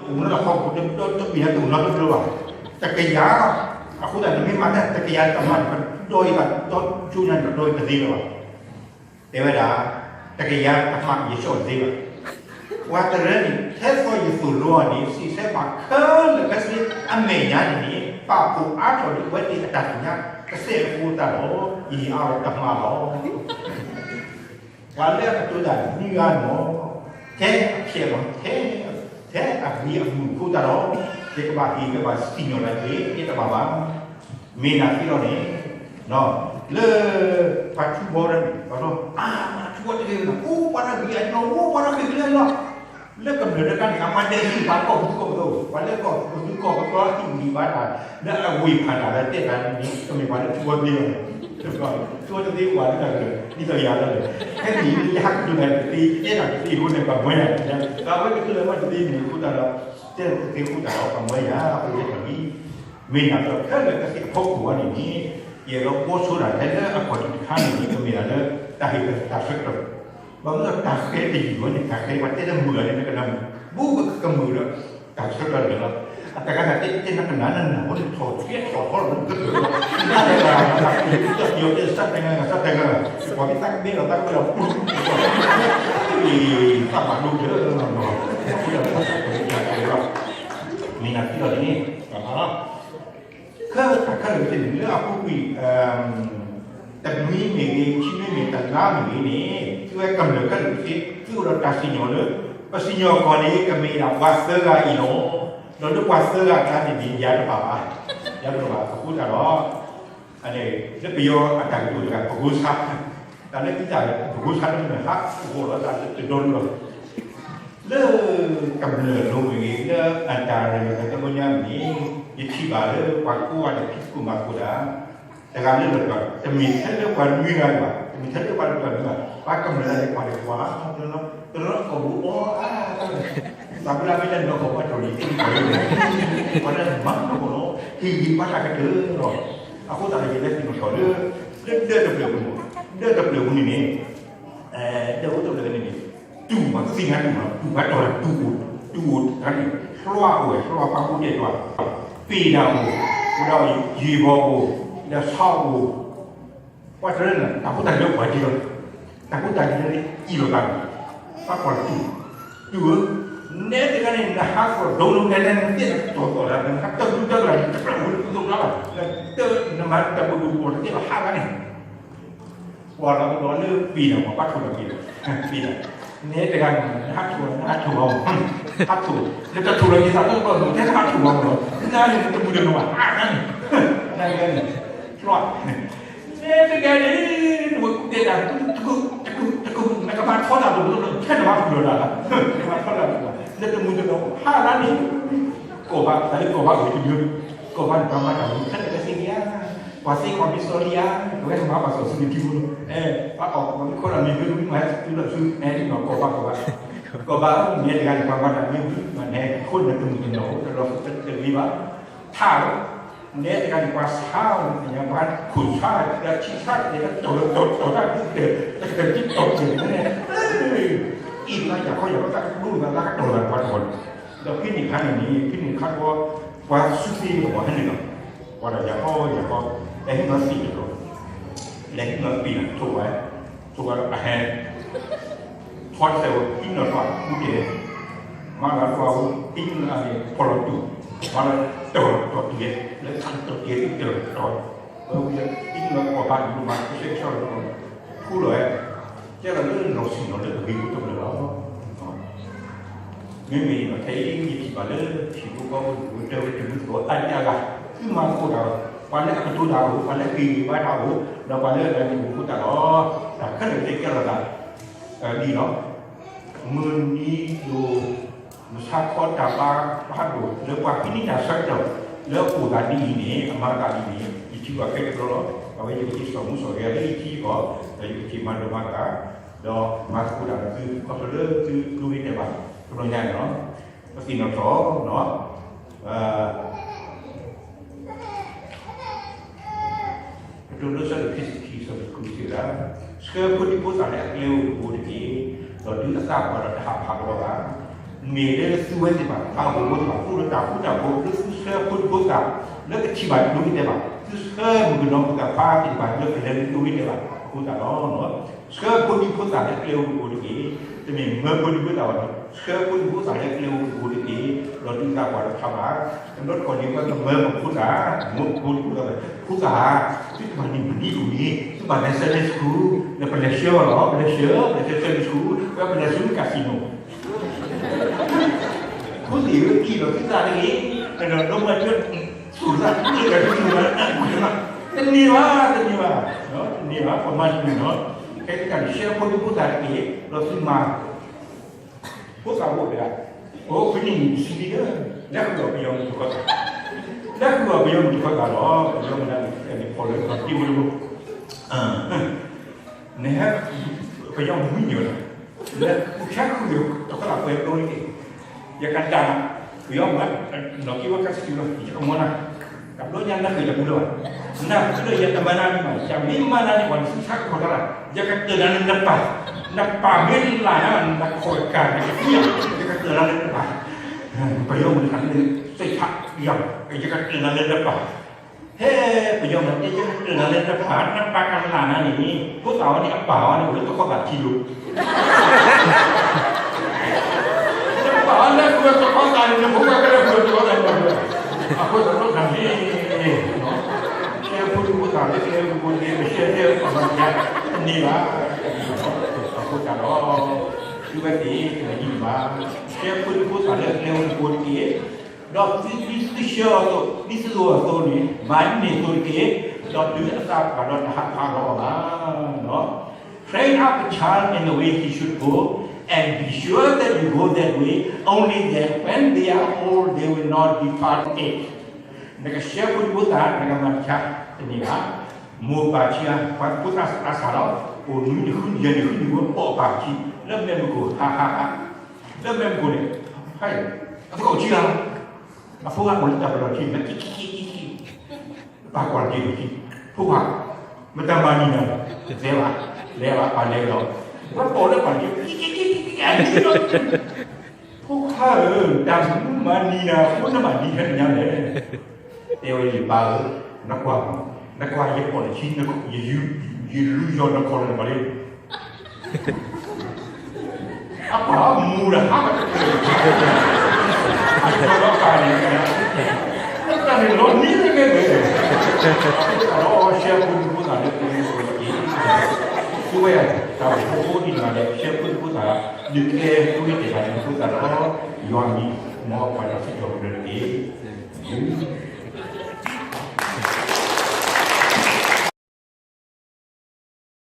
အိၣ်မူလၢဟီၣ်ခိၣ်တဘျီတဘ့ၣ် တအိၣ်နီတဘျီဘၣ်. တကယၤ, အဃိသတးန့ၣ် မ့ၢ်မၤတၢ်တကယၤတမံၤန့ၣ် ပဒီအံၤဘၣ် ဒီကၠိညါန့ၣ် ပဒီအံၤတသ့လၢၤဘၣ်. တဲဝဲဒၣ်, တကယၤတမံၤယဲၢ်ဆံတသ့ဘၣ်. ပှၤတရၢန့ၣ် ထဲသိးယသိၣ်လိအီၤန့ၣ် စံးဆၢပှၤခဲလၢာ်ခဲဆ့အမဲာ်ညါန့ၣ်န့ၣ် ပာ်ဖှိၣ်အါထီၣ်ဒံးဝဲသ့ၣ်အတၢ်သ့ၣ်ညါ ကစဲးအဃိသတးဒီး ယအါထီၣ်တမံၤလီၤ. ပှၤလၢအကတိၤတၢ်နွံဂၤန့ၣ်, ထဲအဖျဲၣ်လီၤ, ထဲ, ထဲအဂ့ၤအမုာ်အဃိသတးဒီး, ယကဘၣ်ဟ့ၣ်ကဘၣ်စံၣ်ညီၣ်တၢ်က့ၤ ယတဘၣ်ဘၣ်. မ့ၢ်နာ်သ့လီၤန့ၣ်, လၢပှၤထူဘီန့ၣ် ပှၤဒီး အါ, ပှၤထူဘီတဂ့ၤန့ၣ် အိၣ်ပှၤတဂ့ၤအညီ, အိၣ်ပှၤတဂ့ၤကလၢအညီ လၢကမျၢၢ်တခါန့ၣ် အမၤဒဲးဟံၣ်ပှၤကီၢ်ပသူကီၢ်ပသိ, ပှၤလၢကီၢ်ပသူကီၢ်ပသိဟံၣ်ဝံၤဘၣ်တၢ် လၢအဝ့ၢ်ဖးတၢ်လၢတဲတၢ်န့ၣ် ကမ့ၢ်ပှၤလၢထူဘီတဂ့ၤလီၤန့ၣ်, ထူဘီတဂ့ၤပှၤလၢတၢ်ကလၢာ် ဒ်သိးယၤလၢ်လၢ်, ခဲအံၤလၢယဟးကတိၤတၢ်တသ့, ယတဲတၢ်တသ့အဃိန့ၣ် ပှၤမၢယၤ, ပှၤဝဲကတိၤလၢမၤတသ့န့ၣ်အဃိသတးဒီး, တဲတၢ်တသ့အဃိသတးဒီး ပှၤမၢယၤ ပှၤယဲၢ်ထီၣ်လံ. မ့ၢ်နာ်သက့လၢကသ့ၣ်အဖီခိၣ်အံၤန့ၣ်န့ၣ်, ယအဲၣ်ဒိးဘှီဆိတၢ်ထဲလၢအခီၣ်ထံးတခါန့ၣ်န့ၣ် ကမ့ၢ်ဒၣ်လၢတၢ်ဟ့ၣ်ကသးဆၢကတီၢ် ဘၣ်မနုၤတၢ်ဃဲတယုၢ်ဝဲန့ၣ် တၢ်ဃဲပှၤတဲလၢမုာ်ဂၤန့ၣ် နကနၢ်မုာ်, ဘူးကကမုာ်ဒီး တၢ်ဆၢကတီၢ်တဂ့ၤလီၤ. အတဂၤတတဲတဲနကနၣ်နနၢ်ဟီန့ၣ် ထီၣ်ကဲထီၣ်ထီၣ်လီၤ နကတၢၢ်လီၤ, နတၢ်တဲဂၤ, တၢ်တဲဂၤ, စၢ်တဲဂၤ, စၢ်တဲဂၤ, ပှၤမ့ၢ်သးကဘဲလီၤ သးကဘဲလီၤ, သးဘၣ်ဒိကတၢၢ်လီၤ, မ့ၢ်နာ်သက့လီၤန့ၣ်, ခဲတၢ်ခဲလၢာ်တန့ၣ် လၢအပူၤကွံာ် တနွံမ့ၢ်ဂ့ၤ ခံနွံမ့ၢ်တလါမ့ၢ်ဂ့ၤန့ၣ် သုဝဲကမျၢၢ်ခဲလၢာ်တက့ၢ် သုအိၣ်ဒီးတၢ်စံၣ်ညီၣ်လၢ ပစံၣ်ညီၣ်ကွီၢ်န့ၣ် ကမ့ၢ်ဒၣ်ပှၤသၢဂၤအံၤလီၤ. ဒီးလၢပှၤသၢဂၤအကျါန့ၣ်န့ၣ် ယၤတဘၣ်ဘၣ်, ယၤတဘၣ်ဘၣ် အဃိသတးဒီး လၢပယီၤအတၢ်ကတိၤတဂၤ ပကိးဆါ, တၢ်လၢသုသး ပကိးဆါလၢမ့ၢ်ဟးဂီၤလီၤသးလၢတဒီလၢလီၤ လၢကမျၢၢ်လိၤမ့ၢ်ဂ့ၤ လၢအတၢ်ရ့လိာ်သးတဘျီညါမ့ၢ်ဂ့ၤ ယထံၣ်ဘၣ်လၢပှၤကိးဂၤဒဲး ဖံးသကိးမၤသကိးတၢ် တဂၤလၢလီၤတဂၤ တမ့ၢ်ထဲလၢပှၤနွံဂၤဘၣ်, တမ့ၢ်ထဲလၢပှၤတဂၤဘၣ်, ပှၤကမျၢၢ်လၢပှၤတကွၢ် တလီၤကီၢ်ပူၤအီၤအါ, သးပှၢ်လၢမ့ၢ်လၢနီၢ်ကီၢ်ပှၤထီၣ်လံၤ ပှၤလၢမၤနီၢ်ကီၢ်လီၤ ဟ့ၣ်ဂံၢ်ဘါတၢ်ကတၢၢ်လီၤ. အဃိသတးဒီး ယလဲၤသ့ၣ်နီၣ်ထီၣ်လၢ လၢဒၢးတဖျၢၣ်ပူၤန့ၣ်, ဒၢးတဖျၢၣ်ပူၤန့ၣ်န့ၣ် ဒၢးအိၣ်တဖျၢၣ်န့ၣ်န့ၣ် တူၢ်မး သ့ၣ်ညါတူၢ်မး တူၢ်ဘၣ်တီၢ်တၢ် တူၢ်အိၣ်, တူၢ်အိၣ်တခါန့ၣ် လွှအိၣ်ဝဲ လွှပာ်ကူၣ်တဲာ်တၢ်, ပ့ၢ်တၢ်အိၣ်, အိၣ်ဒီးယံၤဘီအိၣ်, ဒီးဆီအိၣ်, ပှၤတရၢန့ၣ် တၢ်ဖိတၢ်လံၤပှၤဒ်လီၤ, တၢ်ဖိတၢ်လံၤလၢအံၤလိာ်သးန့ၣ်, ဘၣ်ကွၢ်တူၢ်, တူၢ်ဧၢ, နဲတဂၤန့ၣ် နဟးဃီၤဒိလီၤနဲနဲ နသ့ၣ်နတီၢ်တီၢ်တၢ် နဟးတၢ်ဘျုးတၢ်ကလာ် နတကြၢးဝဲဒၣ်သူၣ်ဒိၣ်ကျါဘၣ်, နတၢ်နမၤတၢ်ဘျုးဘျုးအီၤတသ့ဘၣ် ဟးဂၤန့ၣ် ကွၢ်လီၤကဒီးလၢပ့ၢ်ဒီး ပှၤဘၣ်ထိၣ်လီၤက့ၤလီၤ, ပ့ၢ်ဒီး, နဲတဂၤန့ၣ် နဟးထိၣ် နဟးထိၣ်အီၤ, ဟးထိၣ်, နတထိၣ်လီၤက့ၤသးတဘျီဘျီ ထဲနဟးထိၣ်အီၤလီၤ, နန့ၣ်နတမုာ်တနီၤဘၣ် အါန့ၣ်, နဂၤန့ၣ်, လွှ, နဲတဂၤန့ၣ် နဝဲကူၣ်တဲတၢ် တကူၣ်, တကူၣ်, တကူၣ် နကဘၣ်ထီတၢ်တဘျီဘျီ ထဲနဘၣ်ဖုးလီၤတၢ်လီၤ, နကဘၣ်ထီတၢ်တဘျီဘျီ နတမုာ်တနီၤ ဟးဂၤန့ၣ်, ကိးဘၣ် တၢ်လၢကိးဘၣ်ဝဲတမံၤ, ကိးဘၣ်န့ၣ် ပှၤမၤတၢ်မုာ်ခဲလၢာ်ခဲဆ့န့ၣ်ဧါ, ပှၤသ့ကွၢ်မ့ၢ်စီလံဧါ, ပဝဲမၤပှၤစီဆှံန့ၣ်ထံဖိ, ပှၤအီၣ်ပှၤမ့ၢ်ခိးတၢ်မ့ၢ်ဂ့ၤ မ့ၢ်ဟဲတုၤလီၤဆူ နဲဒ်နီၢ်ကိးဘၣ်ကိးဘၣ်, ကိးဘၣ် နဲတဂၤန့ၣ် ပှၤမၤတၢ်မ့ၢ်ဂ့ၤ နဲခိးနတမုာ်တနီၤ တလီၤတဂ့ၤဘၣ်, ထါလီၤ, နဲတဂၤန့ၣ် ပှၤဆါ ပှၤခိၣ်ဆါ ပှၤဆံဆါ တကတီၢ်လၢတီၢ်တီၢ်တၢ်ဒုးကဲ တကတီၢ်န့ၣ် အံၤလၢယၤခီယၤခီတၢ်ကဒိၣ်လၢကတီၢ်လၢပှၤတဂီၢ်န့ၣ်, ဒီးဖဲန့ၣ်အခါန့ၣ်န့ၣ် ဖဲန့ၣ်အခါ ပှၤစူၢ်သ့ၣ်တဂီၢ်ဟဲန့ၣ်လီၤ, ပှၤဒီးယၤခီယၤခီ လဲၤဟံးနီၤသ့ၣ်တဂီၢ်, လဲၤဟံးနီၤသ့ၣ် ထိၣ်ဝဲ, ထိၣ်ဝဲဒီးအဟဲ ထီတစဲးဝဲ ဟံးနီၤထီၣ်အူတဲာ်, မၤလၤထီၣ်အူ ဟံးနီၤအဖီၣ်လီၤတူၢ်, မၤလၤတၢ်လီၤတီၤတံၢ်ဝဲ လၢတၢ်လီၤတီၤတံၢ်ဝဲ တၢ်လီၤတီၤ, ဝဲဝံၤလၢ ဟံးနီၤလၢကီၢ်ဘၣ်ဒ်မၤကဆှဲကဆှီလီၤ ဖူလီၤဝဲ, ကဲလီၤလၢလီၤဆံးလီၤလၢအဂ့ၤဖိတဖျၢၣ်လီၤ. မ့မ့ၢ်န့ၣ်ဒီး ခဲအံၤယထံၣ်ဘၣ်လၢ ဟံၣ်ဖိဃီဖိ ဒူၣ်ဖိထၢဖိ တမူတကိးအါဒံအါဂၤ, သုမၤသကိးတၢ်, ပှၤလၢအကတိၤတၢ်အိၣ်, ပှၤလၢအဂ့ၤဂ့ၤဘၣ်တၢ်အိၣ်, ဒီးပှၤလၢအဂ့ၤအိၣ်ဃိတၢ်လီၤ. တၢ်ခဲလၢာ်ကဲကဲလီၤသး ဒ်လီၤ. မုၢ်နံၤဒိၣ် မုၢ်ဆါခီတၢ်ဘါဖးဒိၣ် လၢပှၤဟံးန့ၢ်တၢ်ဆၢကတီၢ် လၢအအိၣ်သးဒ်အံၤန့ၣ် အမၤသးဒ်န့ၣ် ယထံၣ်ဘၣ်ခဲတဘျီလီၤ. အဝဲယကဟ့ၣ်စီၤမူစီၤဂဲၤလၢယထံအဂီၢ်, ဒီးယကဟ့ၣ်မၤဒိၣ်မၤဂၤ, ဒီးမၤသကိးတၢ်ဒီးသု ခီဖျိလၢသုဒိးန့ၢ်ဘၣ် တဘျီညါန့ၣ်လီၤ. ပသ့ၣ်နီၣ်ထီၣ် ပတိၢ်လိာ်ဆၢဒိၣ်ခံဆံခံ ဆၢဖိတဆံဃုစံးဝဲဒၣ်, ဆှၢဖိဒံဖိသၣ်လၢအကျဲအိၣ်တဘိတက့ၢ်, ဒီးဒုးအသးပှၢ်ဒီးတဟးဖးကလီဘၣ်. မ့ၢ်လၢသုဝဲသ့ၣ်တဖၣ် တၢ်အိၣ်ဖှိၣ်ဖိသ့ၣ်တဖၣ် အိၣ်ဒီးတၢ်ဃူတၢ်ဖိး လၢသုဆှၢဖိဒံဖိသၣ် လၢကထံၣ်ဘၣ်ဒိဂ့ၤတဲာ်ဘၣ်, သုဆှၢမုၣ်ကနီၤဖိသၣ်ခွါသ့ၣ်တဖၣ် လၢကလဲၤဒိဂ့ၤတဲာ်ဘၣ်အဃိသတးလီၤ. ဆှၢဖိဒံဖိသၣ်လၢကျဲဧိၤကအိၤတက့ၢ်. တမ့ၢ်မၢဖိဒံဖိသၣ်ဘၣ်, ဆှၢဖိဒံဖိသၣ်လၢကျဲဧိၤကအိၤတက့ၢ်. ဒီးဒုးသးပှၢ်တခါဘၣ်. တဘျီတခီၣ်န့ၣ် ပှၤကမၢဖိသၣ်, မၢဖိဒံဖိသၣ်, ဖိသၣ်, သုတမၤန့ၢ်မနုၤတဂ့ၤ, သုဘၣ်လဲၤ Sunday school, ဒီးပလဲၤဆှၢအီၤလီၤ, ပလဲၤဆှၢ, ပလဲၤဆှၢ Sunday school, ဝဲပလဲၤဆှၢ casino ဖိသ့ၣ်ဧၢ, ထံၣ်လီၤသုသးတဂ့ၤ, ဒီးမၤတၢ်သူၣ်သးတဂ့ၤ, တန့ၢ်ဘၣ်, တန့ၢ်ဘၣ်, တန့ၢ်ဘၣ်, ပမၤတမုာ်နီၤ, ခဲကနံၣ်အံၤ ဆှၢဖိဒံဖိသၣ်တက့ၢ်, ဒီးသုမၤ ဖိသၣ်အိၣ်တဂၤ, အိၣ်ဖဲန့ၣ်န့ၣ် စံးဒ်လၢ လဲၤဃုာ်အီၤပယီၤမုၣ်တခီသၣ်, လဲၤဃုာ်အီၤပယီၤမုၣ်တခီသၣ်လီၤ, ပယီၤမုၣ်န့ၣ် ဖီၣ်လၢတံၤမုၢ်တဘိ နဟဲ ပယီၤမုၣ်မံန့ၣ်ဝဲဒၣ်, လၢဆါဃုာ်တခီသၣ်ပှဲၤဘျီန့ၣ်, ယကဒါနၤ, ပယီၤမုၣ်, နီၢ်က့ဝဲကစၢ်စုလီၤ ယကမၤနၤ, တဘျီညါနဃ့ၢ်တပူၤလၢၤဘၣ်, နဃ့ၢ်လၢယတမၤနၤန့ၣ်ဘၣ်, ယမ့ၢ်မၤနၤန့ၣ် ပှၤနဆါကခီၣ်တၢ်လၢ်, ယကတၢၢ်နၤလၢနပၢ်, နပၢ်မ့ၢ်လၢ်နၤ နခိၣ်ကၢ်နကသံယၤ, ယကတၢၢ်နၤလၢနပၢ်, ပယီၤမုၣ်တခါန့ၣ် စိတ်ချရအောင်, ယကတၢၢ်နၤလၢနပၢ် ဟဲ, ပယီၤမုၣ်တဲ ယကတၢၢ်နၤလၢနပၢ်, နပၢ်ကလၢ်နၤန့ၣ်, ဖိသၣ်ဝဲန့ၣ် အပၢ်ဝဲန့ၣ် အိၣ်လၢတခီသၣ်ထံလိၤ, နပၢ်ဝဲလၢဃုာ်တခီသၣ်န့ၣ် နဖိခွါကလဲၤဃုာ်တခီသၣ်န့ၣ်, အဃိသတးဒီးန့ၣ်, ဆှၢဖိဒံဖိသၣ်လၢကျဲဧိၤကအိၤတက့ၢ်, ပဆှၢကျဲဧိၤကအိၤတက့ၢ်, တန့ၢ်ဘၣ်, အဃိသတးဒီး, သုဝဲသ့ၣ်တမၤန့ၢ်ဘၣ်, ဆှၢဖိဒံဖိသၣ်လၢကျဲဧိၤကအိၤတက့ၢ်, ဒီးသုဆှၢအီၤအသိး, ဒ်သုအသိးအသိးန့ၣ်, မၤန့ၢ်အသိးတက့ၢ်, ဒီးဒုးအသးပှၢ်ဒီးတဟးဖးလီၤအီၤဘၣ်. Train up a child in the way he should go, and be sure that you go that way, only then when they are old they will not depart from it. နကဆှၢဖိဒံဖိသၣ် နကမၤတခါတန့ၢ်ဘၣ်, မိၢ်ပၢ်ခံဂၤ ပှၤဖိသၣ်အစးလီၤ, အိၣ်နွံနံၣ်ဃုနံၣ် ယဲၢ်နံၣ်ဃုနံၣ်ဝဲ ပိာ်အပၢ်ခံ, လၢမဲာ်မုၢ်ခိၣ် ဟးဟးဟး, လၢမဲာ်မုၢ်ခိၣ်န့ၣ်, ဟဲ, အသကိးခံဂၤလီၤ, အဖိခွါအိၣ်လၢတၢ်ပလီၢ်ထံ မ့ၢ်ကံကံကံကံ, ပၢ်ကွၢ်က့ၤလီၤခံ, ဖိခွါ, မတၤမၤနံၤနၤ, လဲၤဘၣ်, လဲၤဘၣ် ပၢ်လဲၤလီၤ, ဝဲပိာ်လၢပၢ်ကံ, ဖိခွါဧၢ, တၢ်မနုၤမၤနံၤနၤ ဖိနမၤနံၤထဲတညါလဲၣ်. တဲဝဲ ယပၢ်ဧၢ, နကွၢ်, နကွၢ်ယပိာ်နခံ, ယလူၤ, ယလူၤယီၤနခီၣ်လၢနပၤလံ, အပၢ်မူၤဒီးဟး, အပၢ်န့ၣ်, တၢ်န့ၣ်လီၤနံၤတကဲလဲၣ်, ဒီးဆှၢဖိဒံဖိသၣ်လၢကျဲဧိၤကအိၤတက့ၢ်, သုဝဲတၢ်အိၣ်ဖှိၣ်ဖိဒံးတဂၤလဲၣ်, ဆှၢဖိဒံဖိသၣ်, ဒုးကျဲဃုာ်တ့ၢ်တၢ်န့ၣ်အဃိသတးဒီး, ယွၤအမံၤ, မ်ပှၤတၢ်စံးထီၣ်ပတြၢၤတက့ၢ်.